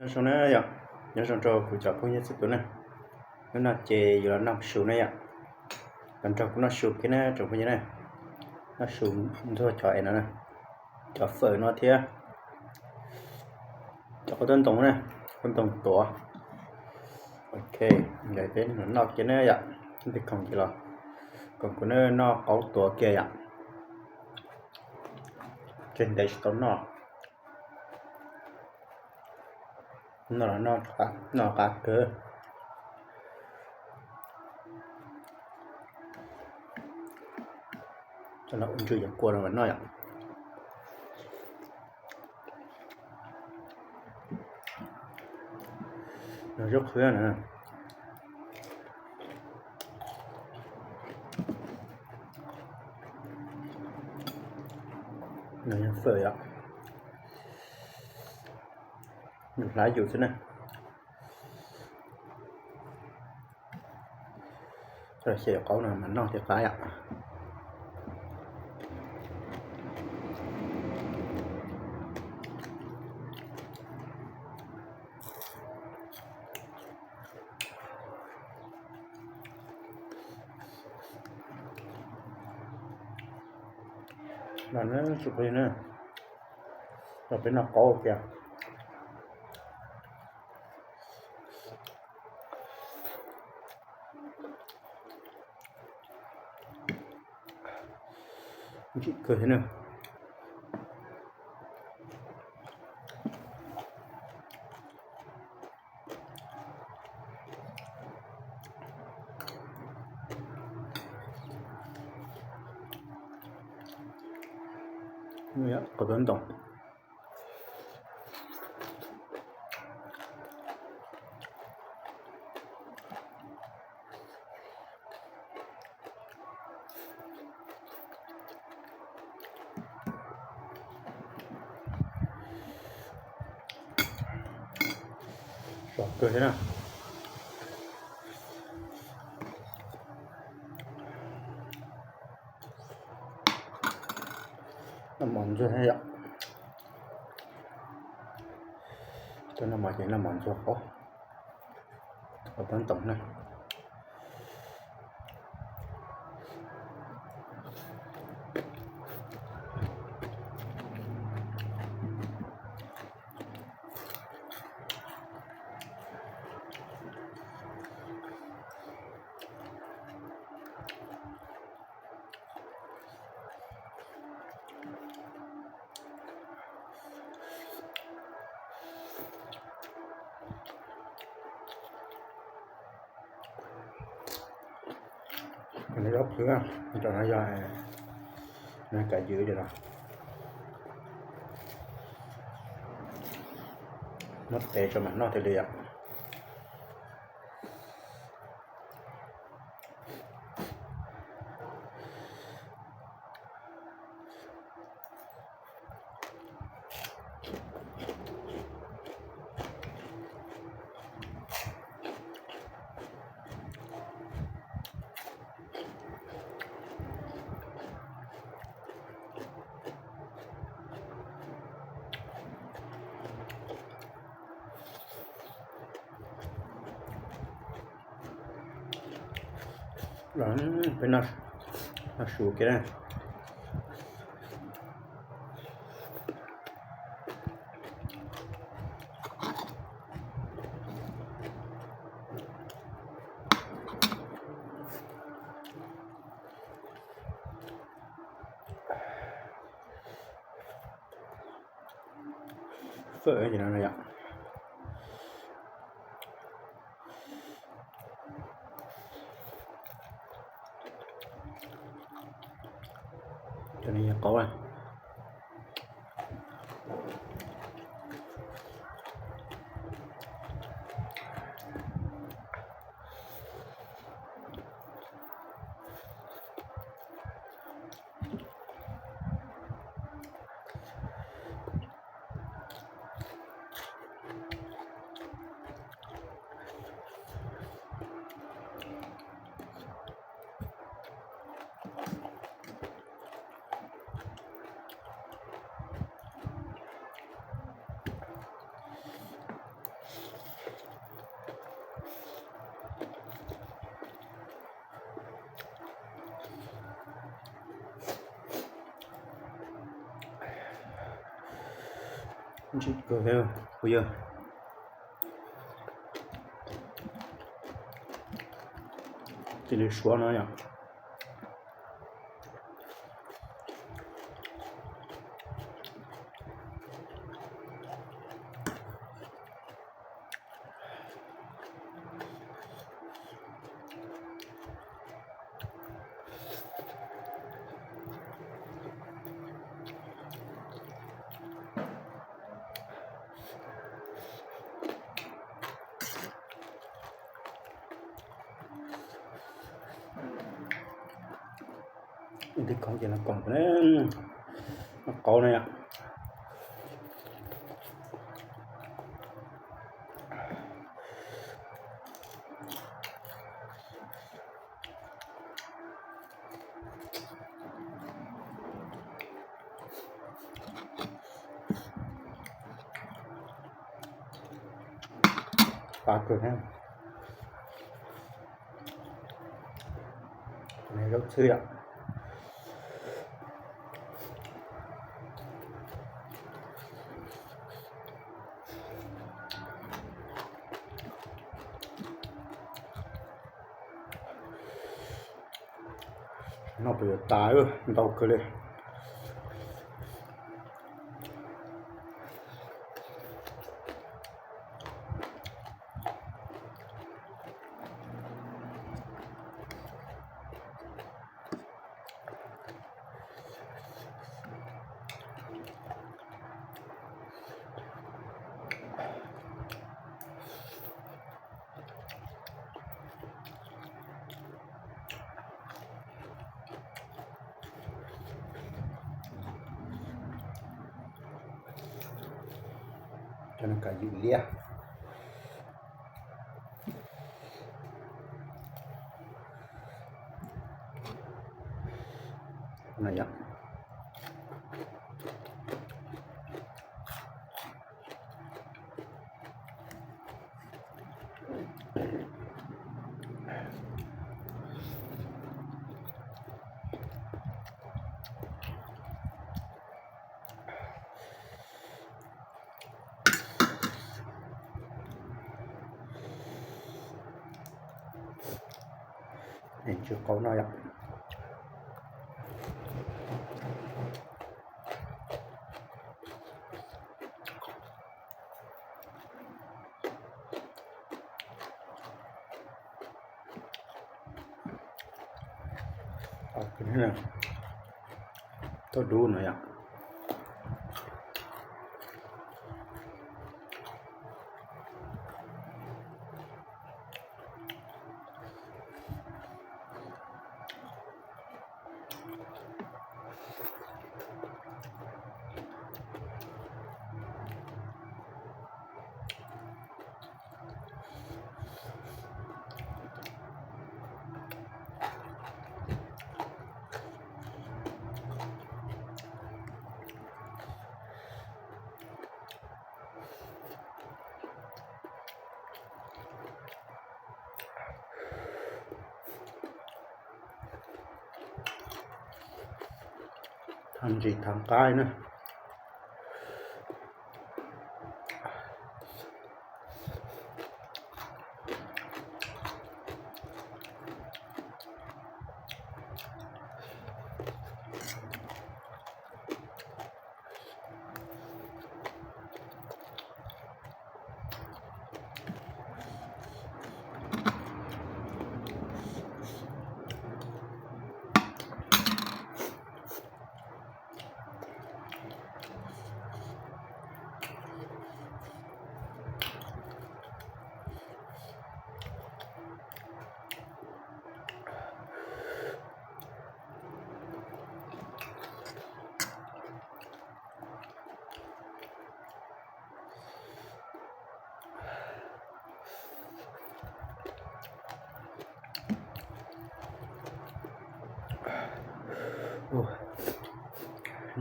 Nyob zoo na yom, nyob zoo rau kuv cov phooj ywg txhua tus na. Hnub no ces yuav los noj su na yom. Los nrog kuv noj su kiag na tsoom phooj ywg na. Noj su ntxuag cov es no na, cov fawm no thiab cov qaub taub ntoo na, qaub ntoo tuav. Ok, nkawd peb los noj kiag na yom. Ib pliag khoom ces los koom kuv na noj qaub tuav kiag yom. Kev ntev tsis tau noj. Noj los noj qab kawg. Coj los ua ntswg cov kua no mas noj yom. Noj zaub qhwv na. Noj yog fawm yom. Yus hlab yus xwb na. Coj los xyaw qaub no mas noj thiaj qab yom. Los na tsoom phooj ywg na, los peb noj qaub kiag. Ntsim kawg thiab na. Qaub taub ntoo. Sov kawg thiab na. Noj mov ntxuag thiab yom. Cov noj mov ces noj mov ntxuag qaub, qaub taub ntoo na. Zaub qhwv, cov no yog kav ywm li los muab tes tso mam noj thiaj li yom. Los peb noj su kiag na. Fawm ces no yom. Cov no yog qaub na. Ntsim kawg thiab kuv yawg. Cia li suav no yom. Ib tib khoom ces los koom, noj qaub na yom. Qab kawg thiab. Zaub txhwb yom. Noj puas yuav tas, ntau kawg li. Cov no kav ywm liab. Ntsim qaub no yom. Tau dub no yom. Thaj ntsis thaj qab na.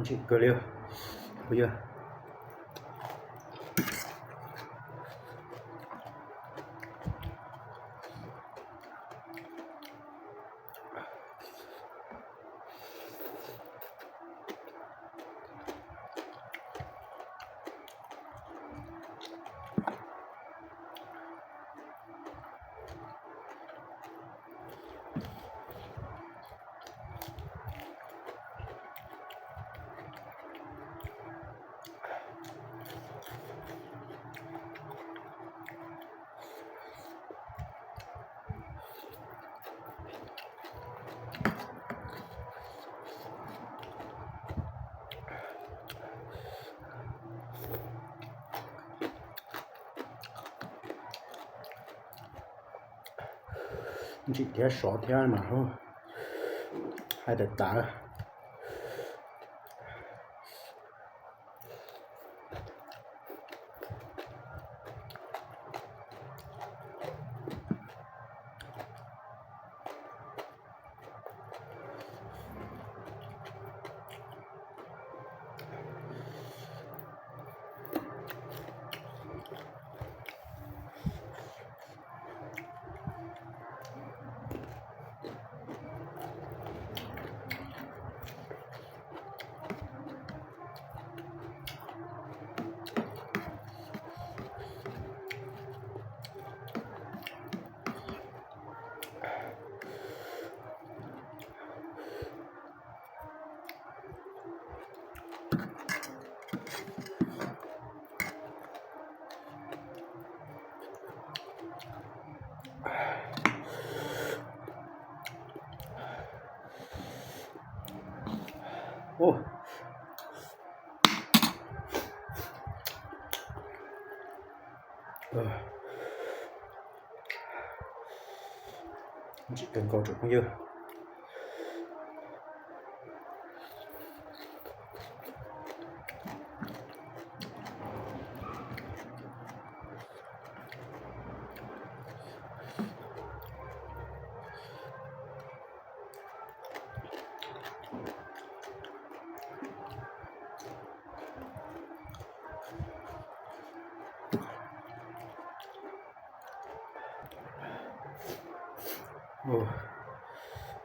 Ntsim kawg li, kuv yawg. Ntsim thiab sov thiab mas hais tawv tawv. Ntsim kawg nkaus tsoom phooj ywg.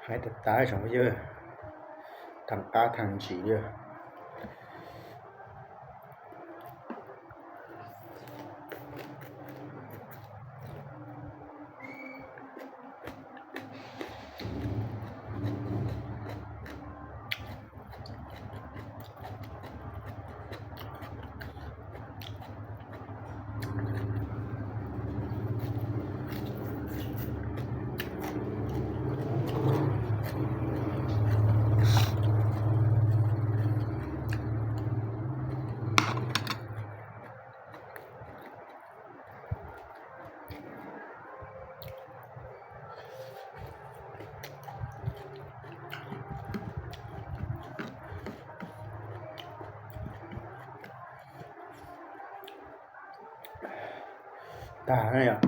Hais tawv tawv tsoom phooj ywg, thaam qab thaam ntsim li. Tag na yom.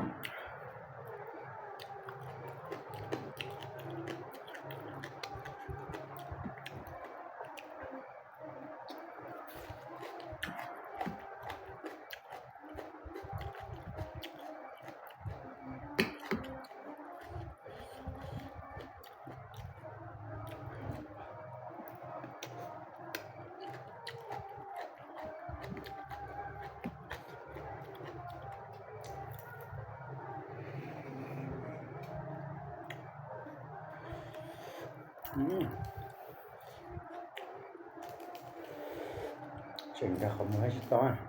Tseem nkag qhov muag tsis tau.